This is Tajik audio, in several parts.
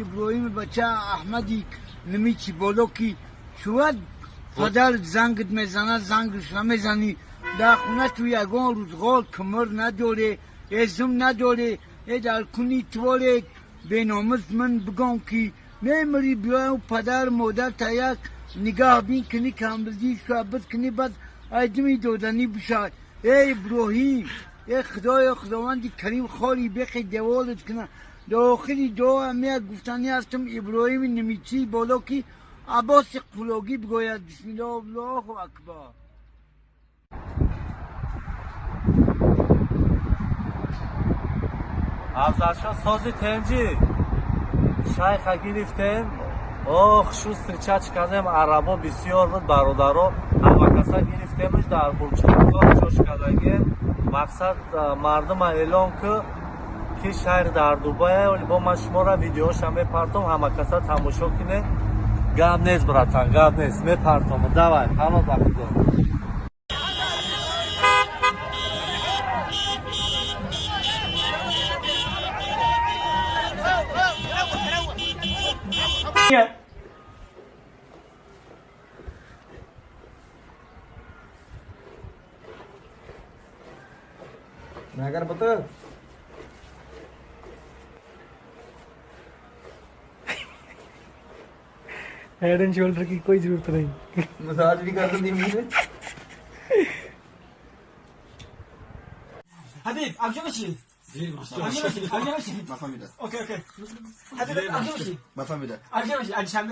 Иброҳим бача Аҳмади Намичи боло ки шувад падар зангт мезанад, зангш намезанӣ. Дар хона ту ягон рӯзғор кимир надоре, эзм надоре, э дар куни творе беномус ман бигом ки мемирӣ, биёю падар модар та як нигаҳ бин кунӣ, камбизӣ шуабит кунӣ, баъд айдими доданӣ бишавад. Эй Иброҳим, эй Худоё, Худованди Карим хори бехи деволат кунад. Дохили дуо меяк гуфтанӣ ҳастам Иброҳими Намичи боло ки Аббоси Қулогӣ бигӯяд бисмиллоҳ Аллоҳу акбар. Афзалшо сози тенҷи шайха гирифтем. Ох, шу встречать кардем, арабо бисёр буд, бародаро, ҳамакаса гирифтемш дар Бурчмазор ҷош кардагем. Мақсад мардума эълон ки шайх дар Дубая, вале бо ман шуморо видеоша мепартом, ҳамакаса тамошо кунед. Гап нест, братан, гап нест, мепартом. Давай, паноҳ ба Худо. मैं कर पुत्र head and shoulder की कोई जरूरत नहीं। मसाज भी कर दी मुझे। Habib, akşam. Akşam. Ma família. Okay, okay. Habib, akşam. Ma família. Akşam, akşam.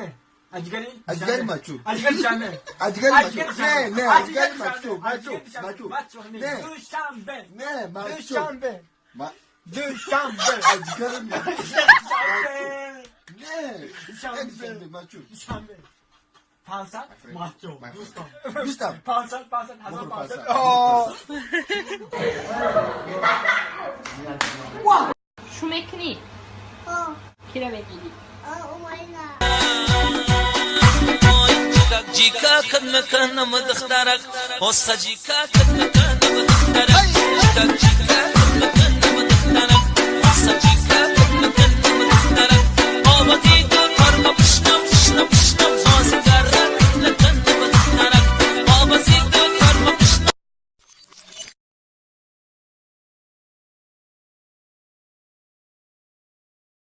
Ajgari. Ajgari machu. Ajgari shambe. Ajgari machu. Ne, ne, ajgari machu, machu, machu. Ne. Dushanbe. Ne, machu. Dushanbe. Ma Dushanbe. Ajgari machu. Ne. Dushanbe. Machu. Dushanbe. Pansat macho. Rustam. Rustam. Pansat, pansat, Hasan pansat. Чӯ мекунӣ? Кира мегирӣ? Жика кад мекунам духтарак, оса жика кад мекунам духтарак, жика жика.